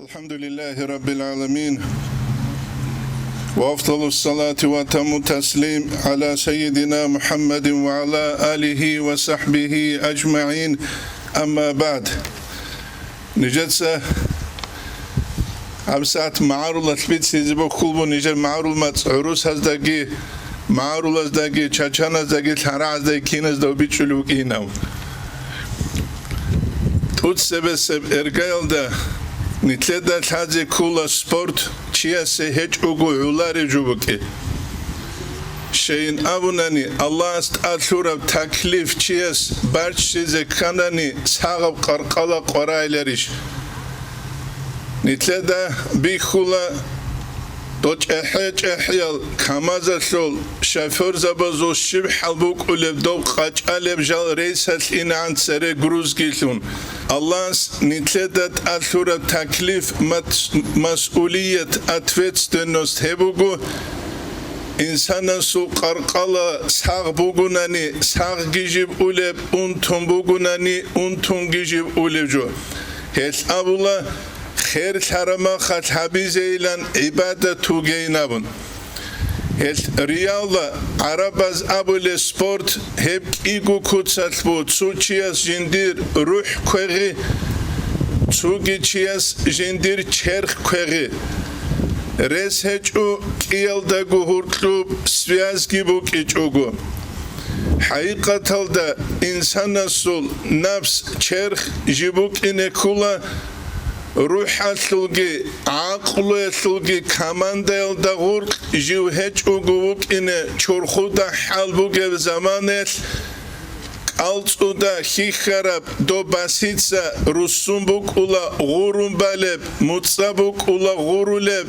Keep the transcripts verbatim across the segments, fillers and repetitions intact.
الحمد لله رب العالمين، وأفضل الصلاة وأتم التسليم على سيدنا محمد وعلى آله وصحبه أجمعين. أما بعد. Нижеца гьабсагӀат магӀарулалъ бицизе боккулеб буго нижер магӀарул мацӀ гӀурусаздаги, магӀарулаздаги, чачаназдаги, лъарагӀаздаги киназда бичӀчӀулев вукӀинав. ТӀуцебесеб эргаялда нилъеда лъазе ккола спорт чиясе гьечӀого гӀолареб жо букӀин. Щайин абунани, Аллагьас тӀад лъураб таклиф чияс баччизе кканани, сагъаб къаркъала къваригӀунарищ? Нилъеда бихьула дов чӀехӀе-чӀехӀиял КамАЗалъул шофёрзабазул щиб хӀал букӀунеб, доб къачӀалеб жал рейсалъ инегӀан цере грузги лъун. Аллагьас нилъеда тӀад лъураб таклиф, мат-, масъулият, ответственность гьеб буго, инсанасул къаркъала сагъ бугунани, сагъги жиб унеб, унтун бугунани, унтунги жиб унеб жо. Гьелъ абула, херлъараб мехалъ гьабизейилан гӀибадат бугейин абун. Гьелъ риялда гӀарабаз абулеб спорт, гьеб кӀиго куцалъ буго: цо чияс жиндир рухӀ квегъи, цоги чияс жиндир черх квегъи. Рес гьечӀо кӀиялдаго гьоркьоб, связьги букӀичӀого. ХӀакъикъаталда инсанасул напс, черх жиб букӀине ккола, рухӀалъулги гӀакълуялъулги командаялда гъоркь жив гьечӀого вукӀине чорхуда хӀал бугеб заманаялъ, кӀалцӀуда хьихьараб доб басица руссун букӀула гъурун балеб, муцӀа букӀула гъурулеб,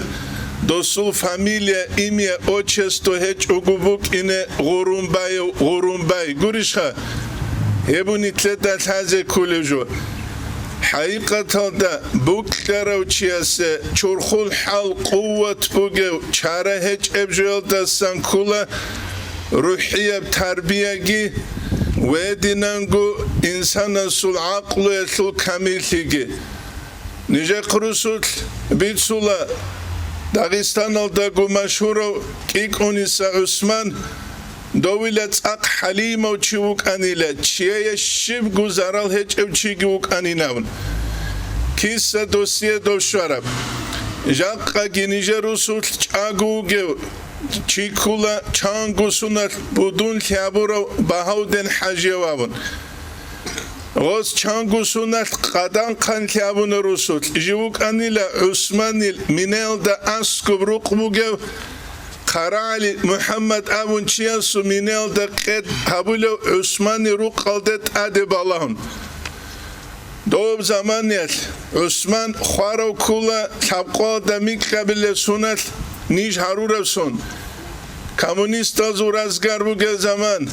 досул фамилия, имя, отчество гьечӀого букӀине Гъурумбаев Гъурумбай. Гурищха? Гьеб буго нилъеда лъазе кколеб жо. ХӀакъикъаталда бокьарав чиясе чорхол хӀал, къуват бугеб, чара гьечӀеб жоялдасан ккола рухӀияб тарбияги ва гьединанго инсанасул гӀакълуялъул камиллъиги. Нижехъ русулъ бицула Дагъистаналдаго машгьурав КӀикӀуниса ГӀусман, довила цӀакъ хӀалимав чи вукӀанила, чияе щибго зарал гьечӀев чиги вукӀанин абун. Киса досие дов щвараб? Жакъаги нижер русулъ чӀаго вугев чи ккула, чанго суналъ будунлъи гьабурав Багьавдин ХӀажияв абун. Гъос чанго суналъ къадан-хъанлъи гьабуна русулъ. Жив вукӀанила ГӀусманил минаялда аскӀоб рукъ бугев КъарагӀали МухӀаммад абун чиясул минаялда къед гьабулев ГӀусманил рукъалде тӀаде балагьун. Доб заманаялъ ГӀусман хварав ккула лъабкъоялда микьабилеб суналъ ниж гьарураб сон, коммунистазул разгар бугеб заман.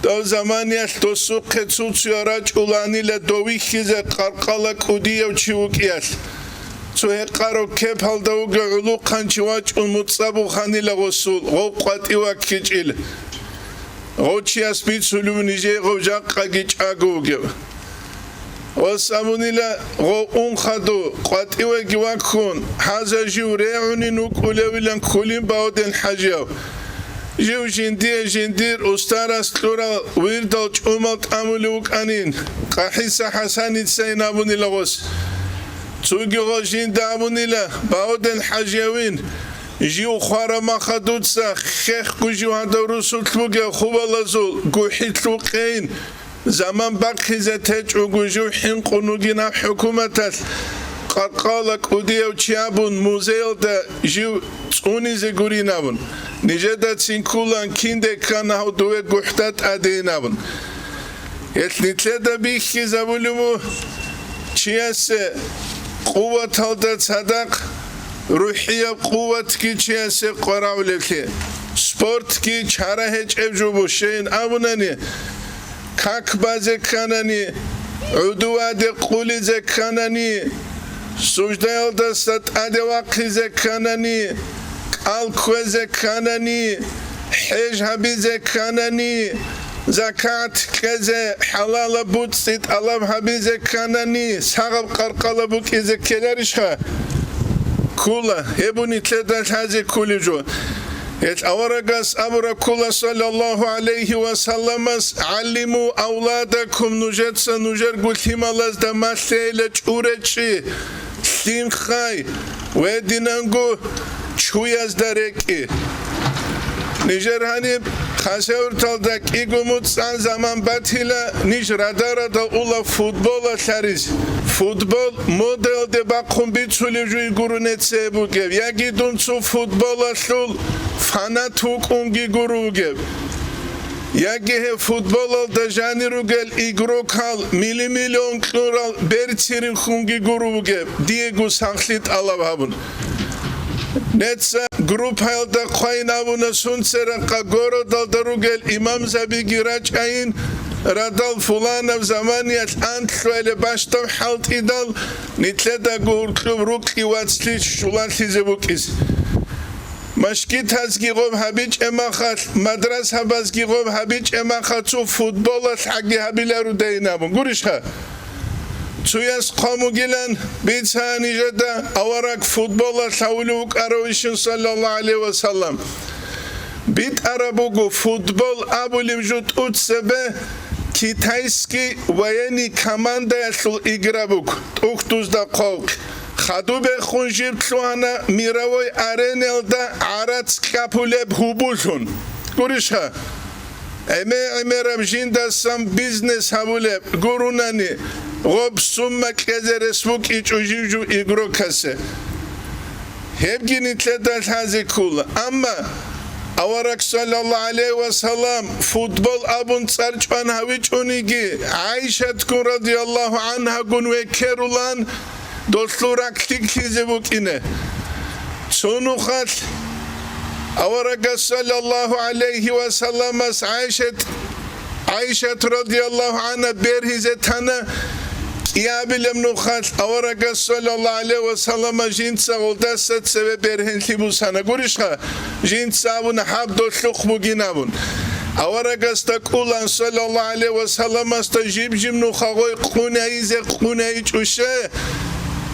Доб заманаялъ досухъе цо-цоял рачӀунанила дов вихьизе къаркъала кӀудияв чи вукӀиялъ. Цо гьекъарав кепалда вугев гӀулухъанчи вачӀун муцӀа буханила гъосул, гъов къватӀив ваккичӀила. Гъов чияс бицулев нижее гъов жакъаги чӀаго вугев. Гъос абунила, гъов ун хадув, къватӀивеги ваккун, гьаза жив регӀунин вукӀулевилан кколин Багьавдин ХӀажияв. Жив жиндие жиндир устарас кьурал вирдал чӀумал тӀамулев вукӀанин, КъахӀиса ХӀасаницайин абунила гъос. Цоги гъос жинда абунила, Багьавдин ХӀажиявин, жив хвараб мехалъ дуца хехго жив гьадав русулъ бугев хубалазул гухӀи лъукъейин, заман бахъизе течӀого жив хӀинкъун вугин гьаб хӀукуматалъ, къаркъала кӀудияв чи абун музеялда жив цӀунизе гурин абун, нижедацин кколаан кинде ккана гьав дове гухӀда тӀадейин абун. Гьелъ нилъеда бихьизабулеб буго чиясе къуваталда цадахъ рухӀияб къуватги чиясе къваригӀунеблъи. Спортги чара гьечӀеб жо бугин абунани, как базе кканани, гӀудуваде къулизе кканани, суждаялдаса тӀаде вахъизе кканани, кӀал кквезе кканани, хӀеж гьабизе кканани, Закат кьезе, хӀалалаб буцӀцӀи тӀалаб гьабизе кканани, сагъаб къаркъала букӀизе ккеларищха? Ккула, гьеб нилъеда лъазе кколеб жо. Гьел аварагас абураб ккула, саллаллагьу гӀалайгьи ва салламас: «ГӀаллиму авладакум», нужеца нужерго лъималазда малъейила чӀуречӀи, лъим хай, гьединанго чуязда рекӀкӀи. Нижер гьаниб Хасавюрталда кӀиго-муцӀан заман батила, ниж рада-радал ула футболалъ гьаризе. Футбол модаялде бахъун бицулеб жуй гуро нецее бугеб, яги дун цо футболалъул фанат вукӀунги гуро вугеб. Яги гьеб футболалда жанир ругел игрокал мили-миллион кьурал берцинхунги гуро вугеб, диего сахлъи тӀалаб гьабун. Нецца группаялда хъвайин абуна, сунцерахъа городалда ругел имамзабиги рачӀайин, радал пуланаб заманиялъ анлъугьалеб бащдаб хӀалтӀидал, нилъедаго гьуркьуб рукьи вацлъи щулалъизе букӀизе. Машгитазги гъоб гьабичӀеб махалъ, мадрасабазги гъоб гьабичӀеб махалъ цо футболалъ гьаги гьабиларудайин абун. Гурищха? Цояс хъван бугилан бица нижеда авараг футболалъ гьавулев вукӀаравищин, саллаллагьу гӀалайгьи ва саллам. БитӀараб буго футбол абулеб жо тӀуцебе китайский военный командаялъул игра буго, тӀухьдузда хъвалхъ. Хадуб бехун жиб лъугьана мировой аренаялда гӀарац кьапулеб гьубуллъун. Гурищха? ГӀемер-гӀемераб жиндасан бизнес гьабулеб гурунани, гъоб сумма кьезе рес букӀичӀо жив-жив игрокасе. Гьебги нилъеда лъазе ккола. Амма авараг, саллаллагьу гӀалайгьи ва саллам, футбол абун цӀар чӀван гьавичӀониги, ГӀайшатгун, радияллагьу гӀангьагун, векерулан, долъул ракӀ лъикӀлъизе букӀине. Цо нухалъ аварагас, саллаллагьу гӀалайгьи ва салламас, ГӀайшат, ГӀайшат, радияллагьу гӀангьа, бергьизе тана. КӀиабилеб нухалъ аварагас, саллаллагьу гӀалайгьи ва саллама, жинца гъолдаса цеве бергьенлъи бусана. Гурищха? Жинца абуна, гьаб долъухъ бугин абун. Аварагасда кӀулан, саллаллагьу гӀалайгьи ва салламасда, жиб-жиб нуха гъой къунайизе къунайичӀуше,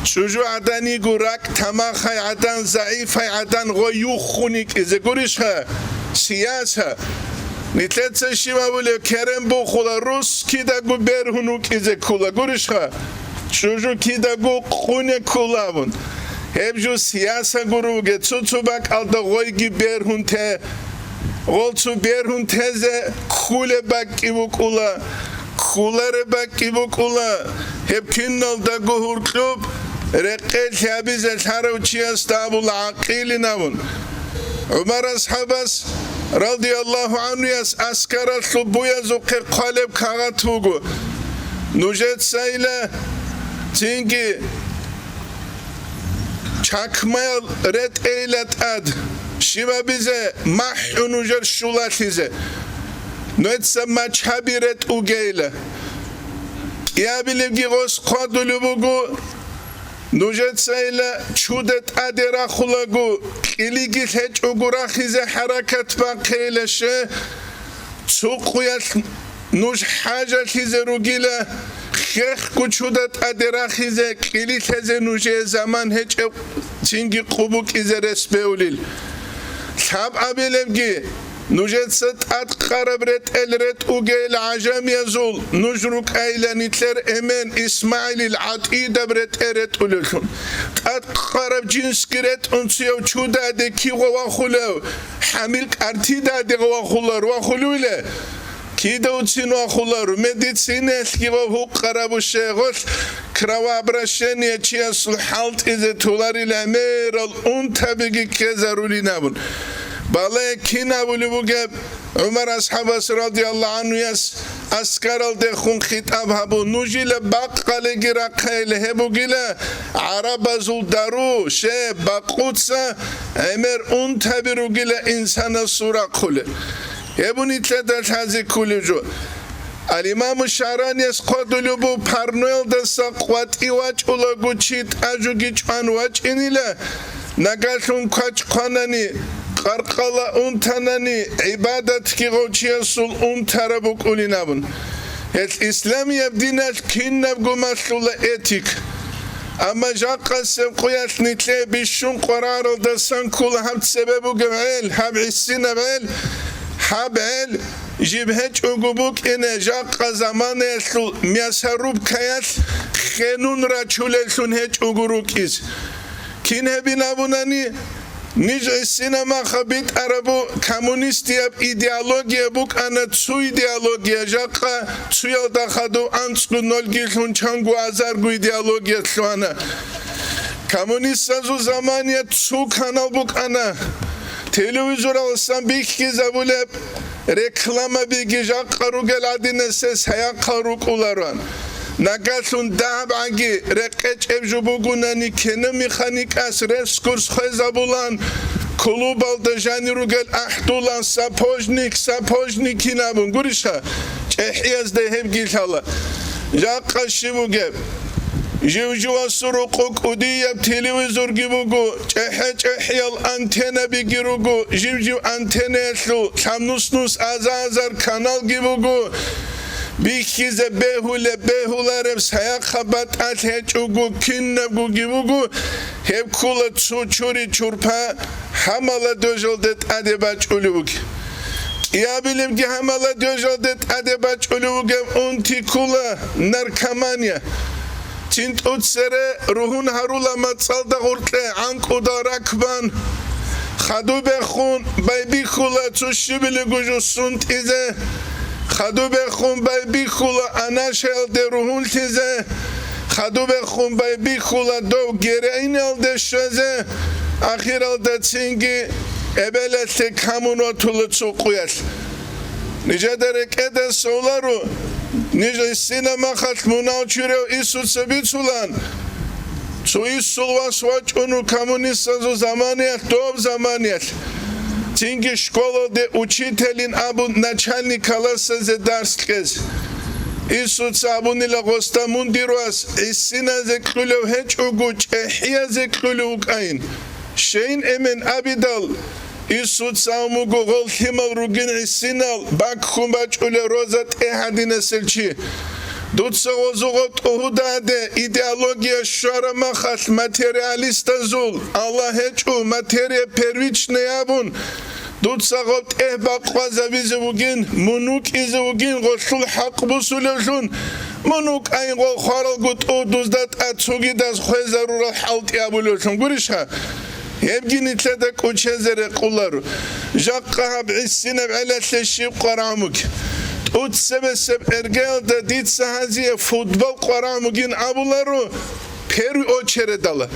чӀужугӀаданиго ракӀ тамахай гӀадан, загӀипай гӀадан гъой юххун йикӀизе. Гурищха? Сияса. Нилъеца щиб абулеб, керен бухула, рус кидаго бергьун вукӀизе ккула. Гурищха? ЧӀужу кидаго къуне ккула абун. Гьеб жо сияса гуро вугеб, цо-цо бакӀалда гъойги бергьун те. Гъол цо бергьун тезе ккулеб бакӀги букӀула, кколареб бакӀги букӀула. Гьеб киналдаго гьуркьуб рекъелъи гьабизе лъарав чиясда абула гӀакъилин абун. ГӀумар асхӀабас, радияллагьу гӀангьуяс, аскаралъул буязухъе хъвалеб кагъат буго. Нужецайила цинги чакмаял ретӀейила тӀад, щибабизе махӀу нужер щулалъизе. Нужеца мачаби ретӀугейила. КӀиабилебги гъос хъвадулеб буго, нужецайила чуда тӀаде рахулаго, кьилиги лъечӀого рахизе хӀаракат бахъейила ше, цо къуялъ нуж хӀажалъизе ругила, хехго чуда тӀаде рахизе, кьили лъезе нужее заман гьечӀеб цинги къу букӀизе рес беулил. Лъабабилебги, нужеца тӀадкъараб ретӀел ретӀугейил гӀажамиязул, нуж рукӀайила нилъер эмен ИсмагӀилил гӀатӀидаб ретӀел ретӀулевлъун. ТӀадкъараб жинсги ретӀун цуяв чудаде кигъо вахулев, хӀамил кӀартидаде вахулар, вахулевиле? Кидавцин вахулар, медицинаялъги ва гьукъарабу щегъолъ кровообращение чиясул хӀалтӀизе толарил гӀемерал унтабиги ккезарулин абун. Бале, кин абулеб бугеб ГӀумар асхӀабас, радияллагьу гӀангьуяс, аскаралдехун хитӀаб гьабун, нужила бакъалиги рахъайила, гьеб бугила гӀарабазул дару, ше, бакъуца гӀемер унтаби ругила инсанасул рахъулел. Гьеб нилъеда лъазе кколеб жо. Ал-Имаму ШагӀранияс хъвадулеб буго, парноялдаса къватӀи вачӀулаго чи тӀажуги чӀван вачӀинила, нагалъун квач хъванани, къаркъала унтанани, гӀибадатги гъов чиясул унтараб букӀунин абун. Гьелъ исламияб диналъ кинабго малъула этик. Амма жакъасеб къуялъ нилъее бищун къвараралдасан ккола гьаб цебе бугеб гӀел, гьаб гӀисинаб гӀел, гьаб гӀел жиб гьечӀого букӀине, жакъа заманаялъул мясорубкаялъ хенун рачулеллъун гьечӀого рукӀиз. Кин гьебин абунани, ниж гӀисинаб махаб битӀарабу коммунистияб идеология букӀана цу идеология, жакъа цуялда хадув анцӀго нольги лъун чанго азарго идеология лъугьана. Коммунистазул замания цу канал букӀана. Телевизоралсан бихьизабулеб рекламабиги жакъа ругел гӀадинасес гьаяхъал рукӀулароан. Нагалъун дагьабгӀаги рекъечӀеб жо бугунани, киномеханикас рескурс хвезабулан, клубалда жанир ругел ахӀдулан, сапожник, сапожникин абун гуриша, чӀехӀиязда гьебги лъала. Жакъа щиб бугеб? Жив-живасул рукъу кӀудияб телевизорги буго, чӀехӀе-чӀехӀиял антеннабиги руго, жив-жив антеннаялъул лъабнус-нус аза-азар каналги буго. Бихьизе бегьулеб, бегьулареб саяхъа батӀалъ гьечӀого кинабгоги буго, гьеб ккола цо чури-чурпа гьаб молодёжалде тӀаде бачӀулев вугеб. КӀиабилебги гьаб молодёжалде тӀаде бачӀулев вугеб унти ккола наркомания. Цин тӀуцере ругьун гьарула мацӀалда гъуркье гӀанкӀудал ракбан. Хадубехун байбихьула цо щибилего жо сунтӀизе. Хадубехун байбихьула анашаялде ругьунлъизе. Хадубехун байбихьула дов героиниялде щвезе. Ахиралда цинги эбелалъе камун ватула цо къуялъ. Нижеда рекӀеде совларо, ниж гӀисина махалъ мунагьал чурав Исуца бицулан, цо Исул вас вачӀун ву коммунистазул заманиялъ, доб заманиялъ. Цинги школалде учителин абун начальник классазе дарс кьез. Исуца абунила гъосда: мун дир вас гӀисиназе кьулев гьечӀого, чӀехӀиязе кьулев вукӀайин. Щейин эмен абидал, Исуца амуго гъол лъимал ругин гӀисинал баккун бачӀулев роза тӀегьадинасел чи. Дуца гъозугъаб тӀугьудаде идеология щвара махалъ материалистазул, Аллагь гьечӀо, материя первичная абун, дуца гъоб тӀегь бакъвазабизе вугин, мун вукӀизе вугин, гъолъул хӀакъ бусулевлъун, мун вукӀайин гъол хваралго тӀугь дузда тӀад цогидаз хвезарурал хӀалтӀи абулевлъун гурищха? Гьебги нилъеда кӀочезе рекъоларо. Жакъа гьаб гӀисинаб гӀелалъе щиб къварагӀмуг. ТӀуцебесеб эргеялда дица гьазие футбол къварагӀмугин абуларо, первый очередала.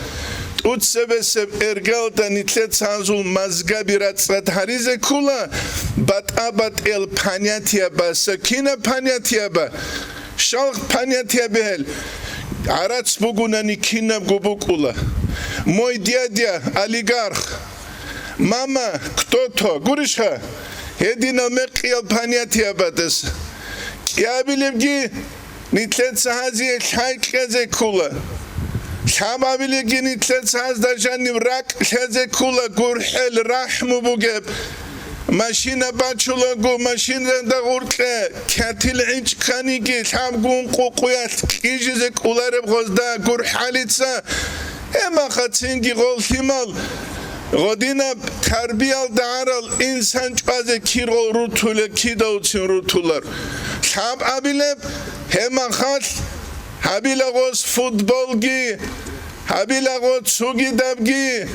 ТӀуцебесеб эргеялда нилъеца гьазул мазгаби рацӀцӀад гьаризе ккола, батӀа-батӀиял понятиябаса. Кинаб понятияба? Щал понятие бегьел, гӀарац бугунани кинабго букӀула. Мой дядя олигарх, мама кто-то, гурищха? Гьединал мекъиял понятие батес. КӀиабилебги нилъеца гьазие лъай кьезе ккула. Лъабабилебги нилъеца гьазда жаниб ракӀ лъезе ккула, гурхӀел рахӀму бугеб. Машина бачулаго, машинада гъуркье катил гӀинчӀканиги, лъабгун къукъуялъ кьижизе кӀолареб гъозда гурхӀалица, гьемахъа цинги гъол лъимал гъодинаб тарбиялда гӀарал инсан чӀвазе кир гъол рутулел, кидавцин рутулар. Лъаб абилеб, гьемахалъ гьабила гъос футболги, гьабила гъо цогидабги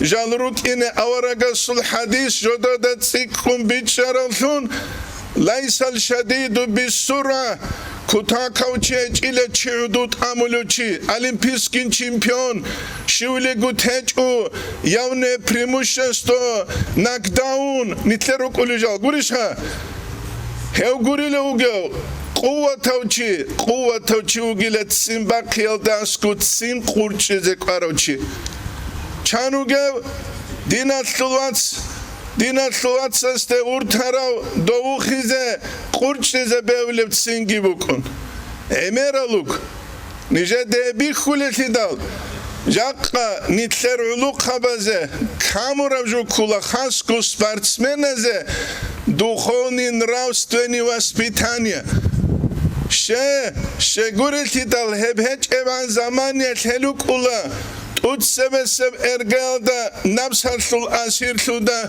жал рукӀине аварагасул хӀадис жодода цӀикӀкӀун бичӀчӀараллъун, «Лайсал шадиду биссура», кутакав чи гьечӀила чи гӀуду тӀамулев чи, олимпийский чемпион, щивлигу течӀу, явное преимущество, нокдаун, нилъер рукӀулел жал гурищха? Гьев гурила вугев, къуватав чи, къуватав чи вугила ццин бахъиялда аскӀов ццин къурчӀизе кӀварав чи. Чан вугев диналъул вац, диналъул вацасде уртарав довухизе къурчӀизе бевлеб ццинги букӀун. ГӀемерал вуг. Нижеде бихьулелъидал, Жакъа нилъер гӀулухъабазе камураб жо ккула, хасго спортсменазе духовный-нравственный воспитание. Ще, щегурелъидал гьеб гьечӀебгӀан заманиялъ гьел рукӀула тӀуцебесеб эргаялда напсалъул асирлъуда,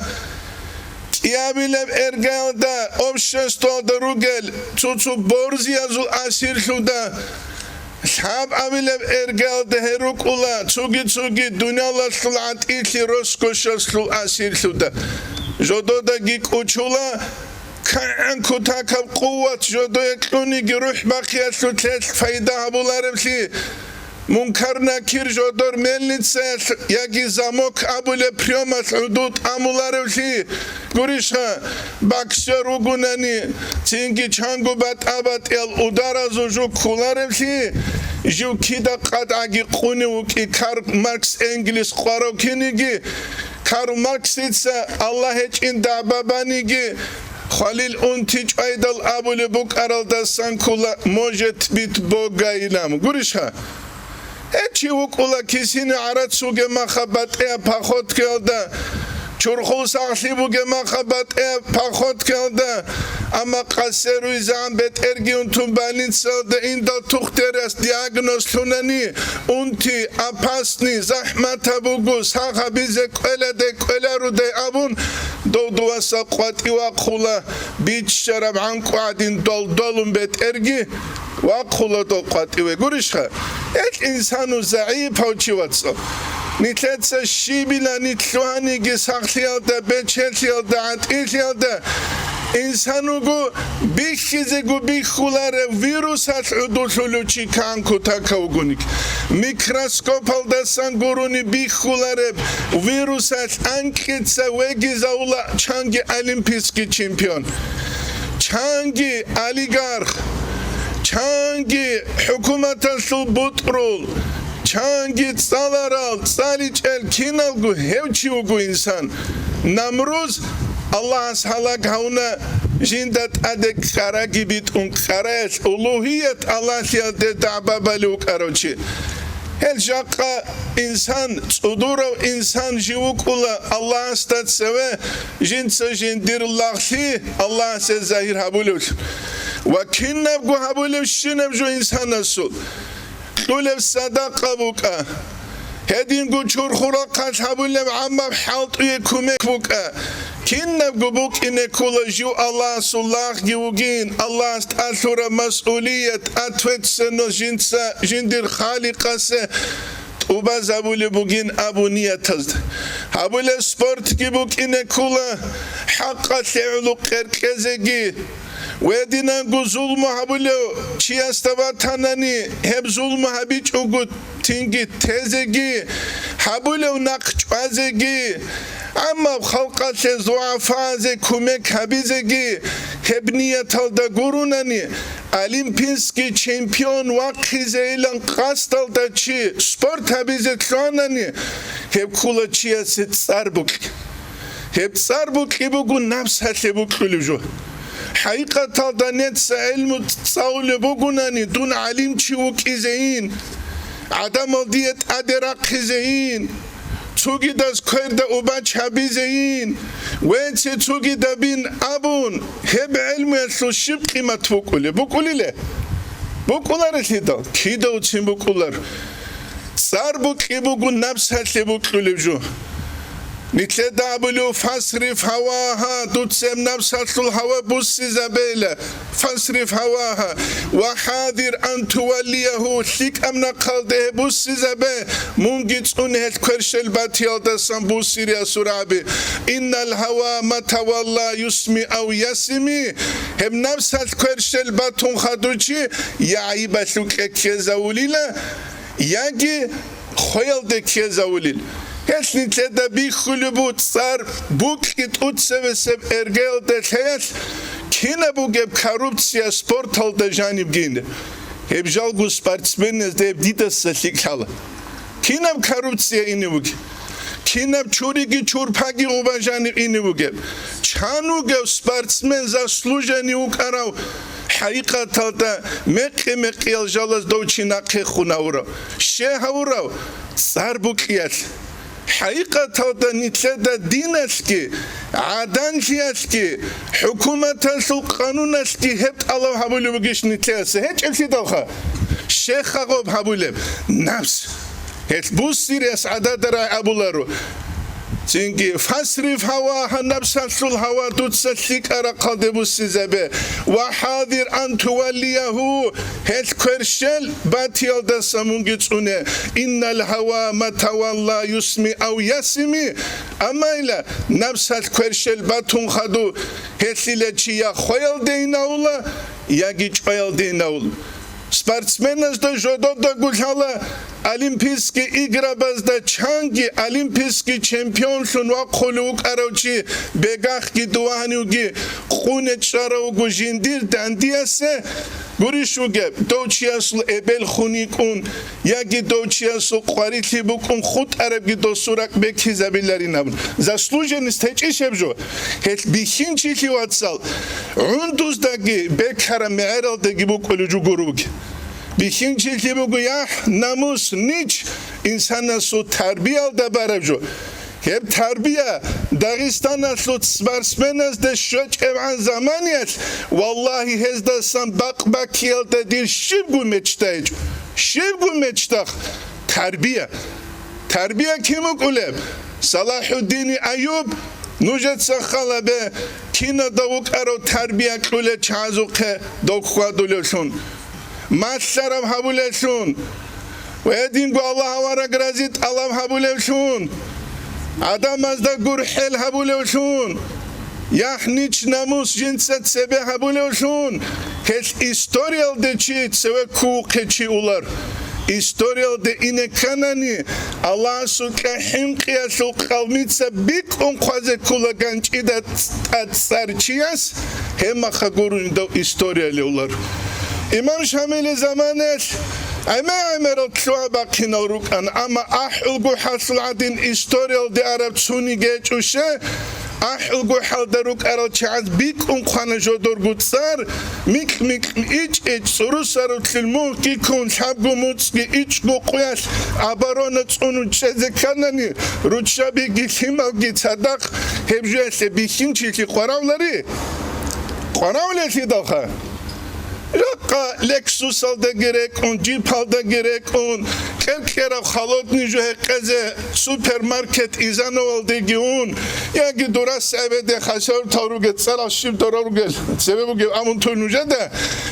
кӀиабилеб эргаялда обществалда ругел цо-цо борзиязул асирлъуда, лъабабилеб эргаялда гьел рукӀула цоги-цоги дуниялалъул гӀатӀилъи роскошалъул асирлъуда. Жододаги кӀучула, кигӀан кутакаб къуват жодое кьуниги рухӀ бахъиялъулъ пайда гьабулареблъи, Мункар-Накир жодор мельницаялъ яги замок абулеб приёмалъ гӀуду тӀамуларевлъи, гурищха, боксер вугунани, цинги чанго батӀа-батӀиял ударазул жо кколаревлъи, жив кида къадгӀаги къунев вукӀи, Карл Маркс Энгельс къварав киниги, Карл Марксица Аллагь гьечӀин дагӀба баниги, хвалил унти чӀвайдал абулеб букӀаралдасан ккола, может быть, Бога и нам. Гурищха? Гьев чи вукӀула кисине гӀарац вугеб махаб батӀияб походкаялда, чурхул сахлъи бугеб махаб батӀияб походкаялда, амма къасеруйзегӀан бетӀерги унтун больницаялда индал тухтерас диагноз лъунани, унти опасный, захӀматаб буго, сах гьабизе кӀвеладай-кӀвеларудай абун, дов дуваса къватӀи вахъула, биччараб гӀанкӀу гӀадин дол-долун бетӀерги, вахъула дол къватӀиве. Гурищха, гьел инсану загӀипав чи, вацал. Нилъеца щибила нилъ лъугьаниги сахлъиялда, бечелъиялда, гӀатӀилъиялда, инсан вуго бихьизего бихьуларев вирусалъ гӀудулъулев чи кигӀан кутакав вугониги. Микроскопалдасан гурони бихьулареб вирусалъ анкьица вегизавула чанги олимпийский чемпион. Чанги олигарх, чанги хӀукуматалъул бутӀрул, чанги цӀаларал, цӀаличӀел киналго гьев чи вуго инсан. Намруз Аллагьас гьалаг гьавуна, жинда тӀаде кьараги битӀун, кьараялъ улугьият Аллагьлъиялде дагӀба балев вукӀарав чи. Гьел жакъа инсан, цӀудурав инсан жив вукӀула Аллагьасда цеве, жинца жиндир лагълъи Аллагьасе загьир гьабулевлъун ва кинабго гьабулебщинаб жо инсанасул кьулеб садакъа букӀа, гьединго чурхул рахъалъ гьабулеб гӀаммаб хӀалтӀуе кумек букӀа, кинабго букӀине ккола жив Аллагьасул лагъги вугин, Аллагьас тӀалъураб масъулият, ответственность жинца жиндир Халикъасе тӀубазабулеб бугин абу ниятазда. Гьабулеб спортги букӀине ккола, хӀакъалъе гӀоло къеркьезеги, гьединанго зулму гьабулев чиясда ватанани, гьеб зулму гьабичӀого тинги тезеги, гьабулев нахъ чӀвазеги, амма халкъалъе, зугӀафазе кумек гьабизеги, гьеб нияталда гурунани, олимпийский чемпион вахъизейилан къасдалда чи спорт гьабизе лъугьанани, гьеб ккола чиясе цӀар букьи. Гьеб цӀар букьи буго напсалъе букьулев жо. ХӀакъикъаталда неца гӀелму цӀалулеб бугунани, дун гӀалимчи вукӀизейин, гӀадамал дие тӀаде рахъизейин, цогидаз кверда убач гьабизейин, веци цогидабин абун, гьеб гӀелмуялъул щиб къимат букӀулеб? БукӀулиле? БукӀуларелъидал, кидавцин букӀулар. ЦӀар букьи буго напсалъе букьулев жо. Нилъеда абулев: «Фасриф гьавагьа», дуцеб напсалъул гьава буссизабейла. «Фасриф гьавагьа ва хӀадир ан туваллиягьу», лъикӀаб нахъалде гьеб буссизабе, мунги цӀун гьелъ кверщел батиялдасан буссириасураби. «Иннал гьава матавалла юсми ав ясими», гьеб напсалъ кверщел батун хадучи я гӀайибалъукье ккезавулила, яги хвеялде ккезавулел. Гьелъ нилъеда бихьулеб буго цӀар букьи тӀуцевесеб эргеялда лъеялъ кинаб бугеб коррупция спорталда жанибгин. Гьеб жалго спортсменазда гьеб дидаса лъикӀ лъала. Кинаб коррупция ине бугеб? Кинаб чуриги чурпаги гъуба жаниб ине бугеб? Чан вугев спортсмен заслуженный вукӀарав? ХӀакъикъаталда мекъи-мекъиял жалаз дов чи нахъехун гьавурав, ще гьавурав, цӀар букӀиялъ. ХӀакъикъаталда нилъеда диналъги, гӀаданлъиялъги, хӀукуматалъул къануналъги гьеб тӀалаб гьабулеб бугищ нилъеясе? ГьечӀеблъидалха, щехъа гъоб гьабулеб, напс. Гьелъ буссириялъ гӀадада рагӀи абуларо. Цинги, фасриф гьава, гьа, напсалъул гьава дуца лъикӀаб рахъалде буссизабе, ва хӀазир ан туваллиягьу, гьелъ кверщел батиялдаса мунги цӀуне, иннал гьава ма тавалла юсми ав ясими, аммайила напсалъ кверщел батун хадув, гьелъила чи я хваялде инавула, яги чӀваялде инавула. Спортсменазда жододаго лъала Олимпийский играбазда чанги олимпийский чемпионлъун вахъулев вукӀарав чи бегахъги дувагьанивги къуне чӀарав вуго жиндир дандиясе, гурищ вугеб, дов чиясул эбел хун йикӀун, яги дов чиясул къварилъи букӀун хутӀарабги досул ракӀ бекизабиларин абун. Заслуженность гьечӀищ гьеб жо? Гьелъ бихьинчилъи, вацал, гӀундуздаги бекараб мегӀералдаги букӀулев жо гуро бугеб. Бихьинчилъи буго яхӀ, намус, нич, инсанасул тарбиялда бараб жо. Гьеб тарбия Дагъистаналъул спортсменазда щвечӀебгӀан заманиялъ, валлагьи, гьездасан бакъ баккиялда дир щибго мечта гьечӀо, щибго мечтахъ. Тарбия. Тарбия кин букӀулеб? Салахьуддини Аюб, нужеца халабе, кинада вукӀарав тарбия кьулел чагӀазухъе дов хьвадулевлъун, малъараб гьабулевлъун, ва гьединго Аллагь авараг рази тӀалаб гьабулевлъун, гӀадамазда гурхӀел гьабулевлъун, яхӀ, нич, намус жинца цебе гьабулевлъун, гьелъ историялде чи цеве ккувухъе чи улар. Историялде ине кканани, Аллагьасукьа хӀинкъиялъул къавмица бикӀун хъвазе ккула ганчӀида тӀад цӀар чияс, гьебмаха гурони дов историяле улар. Имам Шамилил заманаялъ гӀемер-гӀемерал лъугӀа бахъинал рукӀана, амма ахӀулгохӀалъул гӀадин историялде араб цониги гьечӀо ще, ахӀулгохӀалда рукӀарал чагӀаз бикӀун хъвана жодорго цӀар, микь-микь ичӀ-ичӀ, цӀурусарулъил мугьги ккун, лъабго муцӀги ичӀго къуялъ оборона цӀунун чӀезе кканани, руччабиги лъималги цадахъ гьеб жоялъе бихьинчилъи къваравлари? Къваравлелъидалха? Жакъа Лексусалдаги рекӀун, джипалдаги рекӀун, кьер-кьераб холодный жо гьекъезе супермаркет Изановалдеги ун, яги Дурас гӀебеде хасавтал ругел цӀарал щиб дора ругел, цебе бугеб абун туй нужеда,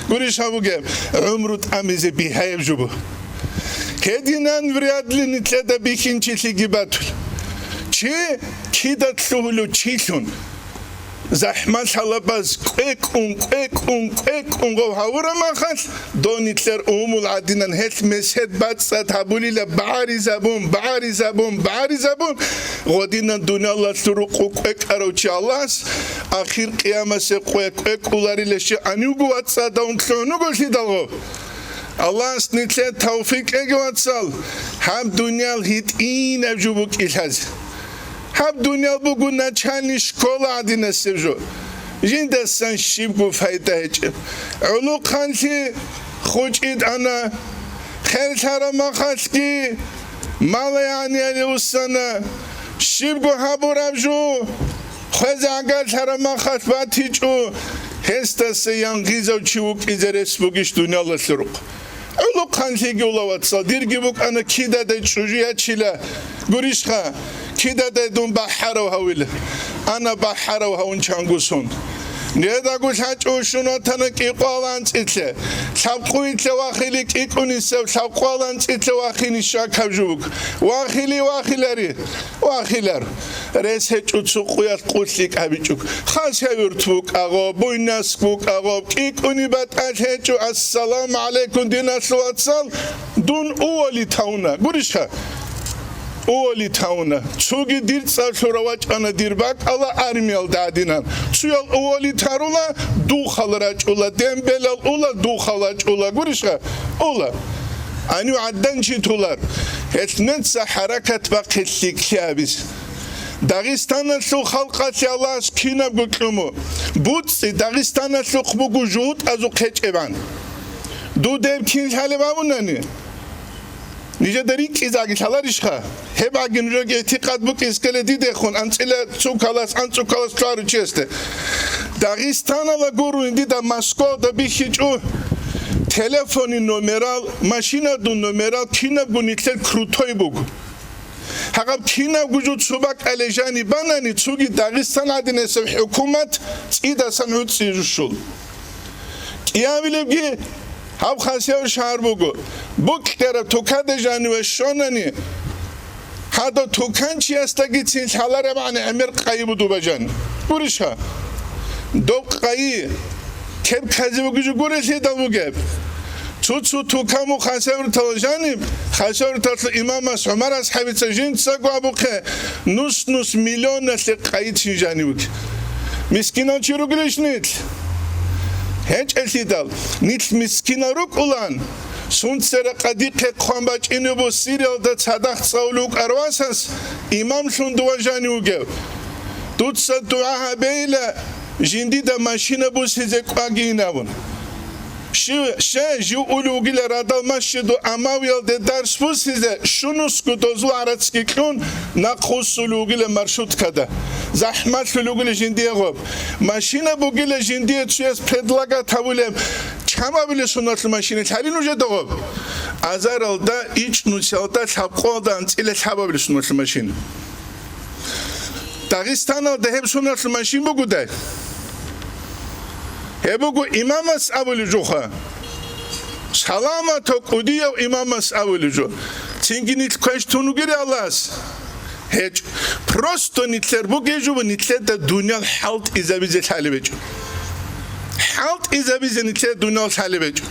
гурищ гьабугеб, гӀумру тӀамизе бигьаяб жо буго. Гьединан вряд ли нилъеда бихьинчилъиги батула. Чи кида лъугьулев чилъун? ЗахӀмалъалабаз кӀвекӀун, кӀвекӀун, кӀвекӀун гъов гьавураб махалъ, дов нилъер умумул гӀадинан гьелъ месед бацӀцӀад гьабулила, багӀаризабун, багӀаризабун, багӀаризабун, гъодинан дуниялалъул рукъу кӀвекӀарав чи Аллагьас ахир къиямасе къве-, кӀвекӀуларила щай гьанивго вацӀцӀадавун лъугьун вуголъидал гъов. Аллагьас нилъее тавфикъ кьеги, вацал, гьаб дуниял гьитӀинаб жо букӀин лъазе. Гьаб дуниял буго начальный школа гӀадинасеб жо. Жиндасан щибго пайда гьечӀеб. ГӀолохъанлъи хучӀи тӀана, херлъараб махалъги малаягӀниял вуссана. Щибго гьабураб жо хвезе гӀагарлъараб махалъ батичӀо, гьесдаса янгъизав чи вукӀизе рес бугищ дуниялалъул рукъ? ГӀолохъанлъиги ула, вацал, дирги букӀана кидадай чӀужу ячила, гурищха, кидадай дун бахӀарав гьавила, ана бахӀарав гьавун чангу сон. Недаго лъачӀо щун ватана кӀикъоялда анцӀила, лъабкъоялда вахили кӀикӀунисев, лъабкъоялда анцӀила вахини щакаб жо буго. Вахили вахилари. Вахилар. Рес гьечӀо цо къуялъ къулъи кӀабичӀого. Хасавюрт букӀа гъоб, Буйнакск букӀа гъоб, кӀикӀуни батӀалъи гьечӀо, ассаламу гӀалайкум, диналъул вацал, дун ували тавуна. Гурищха? Ували тавуна. Цоги дир цӀар лъура вачӀана дир бакӀалда армиялда гӀадинан. Цоял ували тарула, духал рачӀула, дембелал ула, духал рачӀула. Гурищха? Ула. Гьанив гӀадан чи толар. Гьелъ нуца хӀаракат бахъе лъикӀлъи гьабизе. Дагъистаналъул халкъалъе Аллагьас кинабго кьуму, буцӀцӀи Дагъистаналъухъ буго жугьутӀазухъ гьечӀебан. Дудеб кин лъалеб абунани? Нижеда рикӀкӀизаги лъаларищха? Гьеб гӀаги нужеги гӀитикъад букӀискеле дидехун анцӀила цукалас, анцӀукалас лъугьаручиясде. Дагъистанала гурони дида Москвалда бихьичӀо телефонин номерал, машинадун номерал кинабго нилъер крутой буго. Гьаб кинабго жо цо бакӀалде жаниб банани, цоги Дагъистан гӀадинасеб хӀукумат цӀидасан гӀуцӀи жушул. КӀиабилебги гьаб Хасавюрт шагьар буго. БукӀараб тукада жаниве щонани, гьадав туканчиясдагицин лъалареб гӀан гӀемер къайи буду бажан. Гурищха? Доб къайи кеб кказе бугеб жо гурелъидал бугеб. Цо-цо тукаму Хасавюртала жаниб, Хасавюрталъул имамас ГӀумар асхӀабица жинцаго абухъе, нус-нус миллионалъе къайицин жанивги. Мискинав чи ругелищ нилъ? ГьечӀелъидал, нилъ мискинал рукӀулан, сунцара къадихъе хъван бачӀинеб буго Сириялда цадахъ цӀалулев вукӀарав васас имамлъун дова жанив вугев. Дуца дугӀа гьабейила, жиндида машина бусизе кӀвагийин абун. Щив, ще, жив улев вугила радал Масжиду Амавиялде дарс бусизе, щунусго дозул гӀарацги кьун, нахъвуссулев вугила маршруткада. ЗахӀмалъулев вугила жиндие гъоб. Машина бугила жиндие цуяс предлагать гьабулеб, чамабилеб соналъул машина лъалин нужеда гъоб. Азаралда, ичӀнусиялда, лъабкъоялда анцӀила лъабабилеб соналъул машина. Дагъистаналда гьеб соналъул машин бугодай? Гьеб буго имамас абулеб жоха. Саламатав кӀудияв имамас абулеб жо. Цинги нилъ квеш тун вугери Аллагьас? ГьечӀо. Просто нилъер бугеб жо, нилъеда дуниял хӀалтӀизабизе лъалеб гьечӀо. ХӀалтӀизабизе нилъер дуниял лъалеб гьечӀо.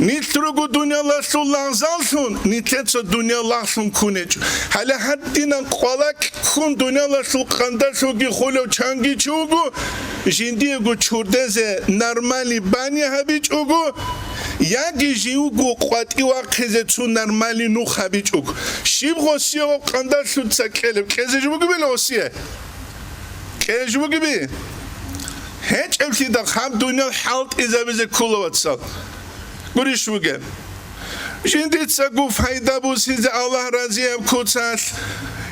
Нилъ руго дуниялалъул лагъзаллъун, нилъеца дуниял лагълъун ккун гьечӀо. Гьале гьадинаб къвалакь ккун дуниялалъул къандалъулги хулев чанги чи вуго, жиндиего чурдезе нормальный баня гьабичӀого, яги живго къватӀив вахъизе цо нормальный нух гьабичӀого. Щиб гъосие къандалъуца кьелеб, кьезе жо бугебали гъосие? КӀей жо бугеби? ГьечӀеблъидал гьаб дуниял хӀалтӀизабизе ккола, вацал. Гурищ бугеб? Жиндицаго пайда бусизе Аллагь разияб куцалъ,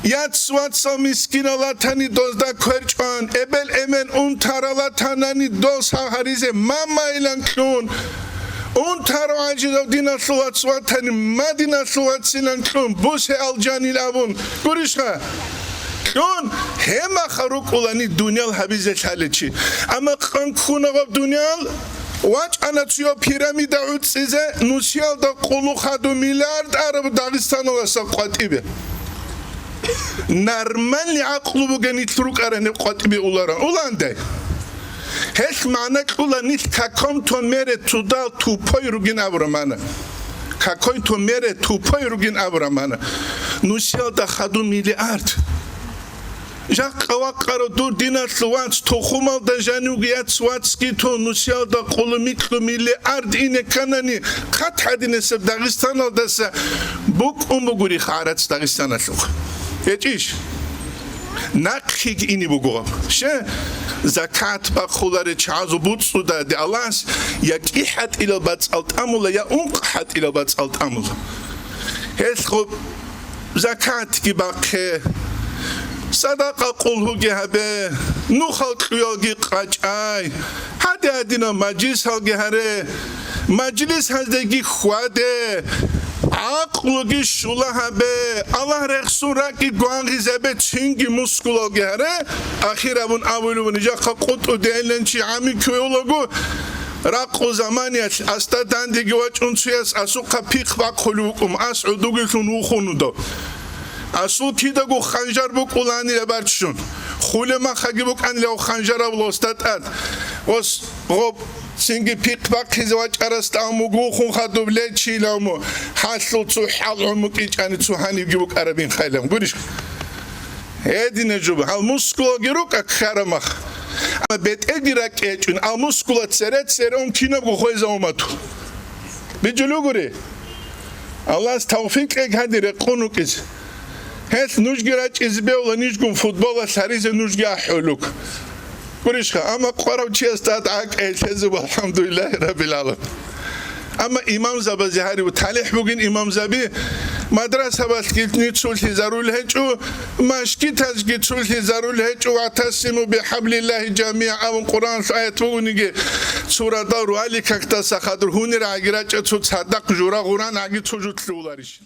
яц-вацал мискинал ратани дозда кверчӀван, эбел-эмен унтарал ратанани дос гьаризе мамайилан кьун, унтарав гӀажизав диналъул вац ватани, ма диналъул вацилан кьун, бусе алжанил абун. Гурищха? Кьун, гьемаха рукӀулани дуниял гьабизе лъалечи. Амма къанккунагъаб дуниял вачӀана цуяв пирамида гӀуцӀизе, нусиялда къулу хадуб миллиард араб Дагъистаналдаса къватӀибе. Нормальный гӀакълу бугенилъ рукӀарани къватӀибе уларан. Уланде? Гьелъ магӀна кьула нилъ каком-то мере туда тупой ругин абураб магӀна. Какой-то мере тупой ругин абураб магӀна. Нусиялда хадуб миллиард. Жакъа вакъарав дур диналъул вац тухумалда жанивги яц вацги тун нусиялда къулумикьу миллиард ине кканани, хъат гьадинасеб Дагъистаналдаса букӀун бугури гӀарац Дагъистаналъухъ. ГьечӀищ? Нахъеги ине буго. Ще, закат бахъуларел чагӀазул буцӀцӀудаде Аллагьас я кӀи хӀатӀилал бацӀал тӀамула, я ункъ хӀатӀилал бацӀал тӀамула. Гьелъ гъоб закатги бахъе, садакъа къулгьуги гьабе, нухал кьуялги къачӀай, гьади-гьадинал мажлисалги гьаре, мажлисаздеги хьваде, гӀакълуги щула гьабе, Аллагь рехсун ракӀги гвангъизабе, цинги мускулалги гьаре, ахир абун абулеб буго, нижахъа къутӀу дегӀлъанчи гӀами кквеулаго, ракъу заманиялъ асда дандеги вачӀун цуяс асухъа пихъ бахъулев вукӀун, ас гӀодовги лъун вухун вуго. Асул кидаго ханжар букӀуланила барччун. Хулеб махаги букӀанила гьав ханжараб лоста тӀад. Ос гъоб цинги пихъ бахъизе вачӀарасда амуг вухун хадуб лечилавму, гьалъул цо хӀал гӀумукӀичӀани цо гьанибги букӀарабин хайлан. Гурищ? Гьедина жуба, гьал мускулалги рукӀа ккарамах. Амма бетӀерги ракӀкӀечӀун, ал мускула цере-цере ун кинабго хвеза умату. Биджулугури? Аллагьас тавфикъ кьег гьади рекъон рукӀизе. Гьелъ нужги рачӀизе бегьула, нижгун футболалъ гьаризе нужги ахӀулук. Гурищха, амма къварав чиясда тӀагӀа кӀей лъезе, валхӀамдулиллагьи раббил гӀаламин. Амма имамзабазе гьарив, талихӀ бугин имамзаби, мадрасабалъги цулъизарул гьечӀо, машгитазги цулъизарул гьечӀо, «ВагӀтасиму бихӀаблиллагьи жамигӀа» абун Къуръаналъул аят бугониги, цо радал руали какдаса хадур гьунир гӀаги рачӀа, цо цадахъ жура гъуран гӀаги цо жо лъугьуларищ?